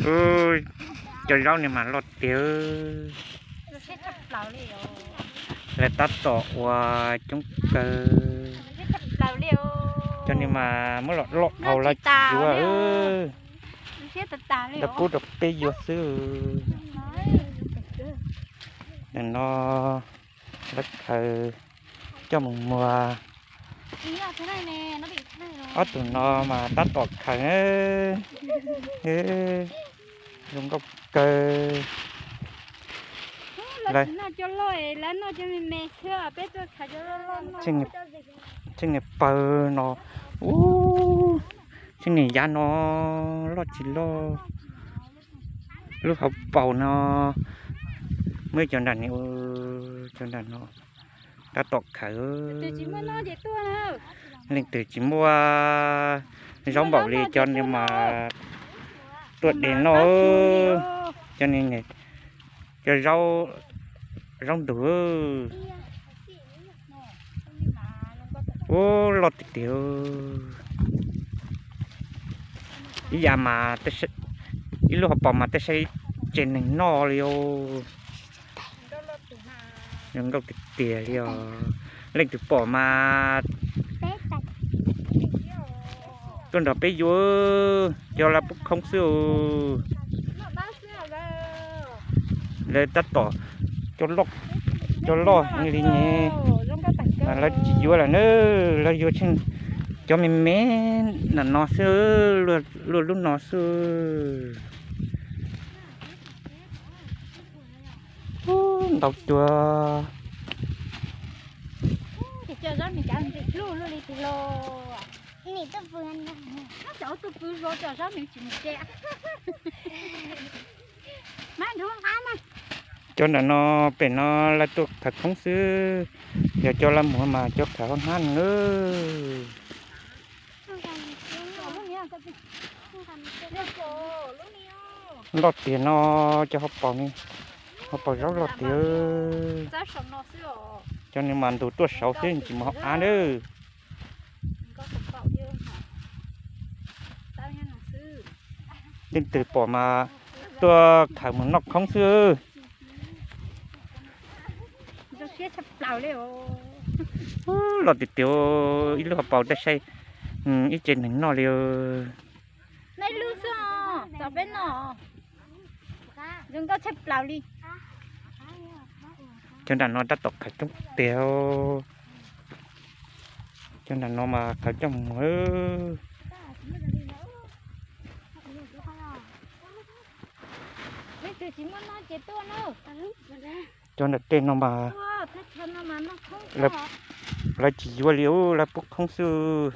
Ub, cov zaub ni mas loj tiag. Lawv tab tom ua coob kawg. Cov ni mas muab los loj dhau lawv tsis yuav. Lawv pub rau peb yuav xwb. Ntawm no lawv khaws coj mus muag. Ob tug no mas tab tom khaws. Zoo nkauj kawg. Tsheej niag pawg no, ub, tsheej niag yav no loj tsis loj. Lub hauv paus no muaj cov nram ni, cov nram no tab tom khaws. Leej twg tsis muaj zaub npaum li cov ni mas tuaj de noj. Cov ni, cov zaub ntug. Ub, loj tiag tiag. Ib yam mas, ib lub hauv paus mas tej saib tsev neeg noj li os. Zoo nkauj tiag tiag li os. Leej twg pom mas tuaj nrog peb yuav, cov lawv pub khoob xwb. Lawv tab tom coj loj heev li ne, mas lawv tsis yuav lawm na. Lawv yuav tsheej cov me me ntawm no xwb, luaj lub no xwb. Ub, ntau cuag. Cov ntawm no pem no lawv tuaj khaws khoob xwb, yog cov lawv mus mas cov khaws hauv hnab no. Loj tiag no, cov hauv paus ni, hauv paus zaub loj tiag. Cov ni mas ntug tuaj saud xwb tsis mus hauv av nawb. Leej twg pom mas tuaj khaws mus noj khoob xwb. Ub, loj tiag tiag, ib lub hauv paus tej saib ib tsev neeg noj li. Cov nram no tab tom khaws coob tiag. Cov nram no mas khaws coj mus. Cov nram tej no mas lawv tsis yuav li, lawv pub khoob xwb.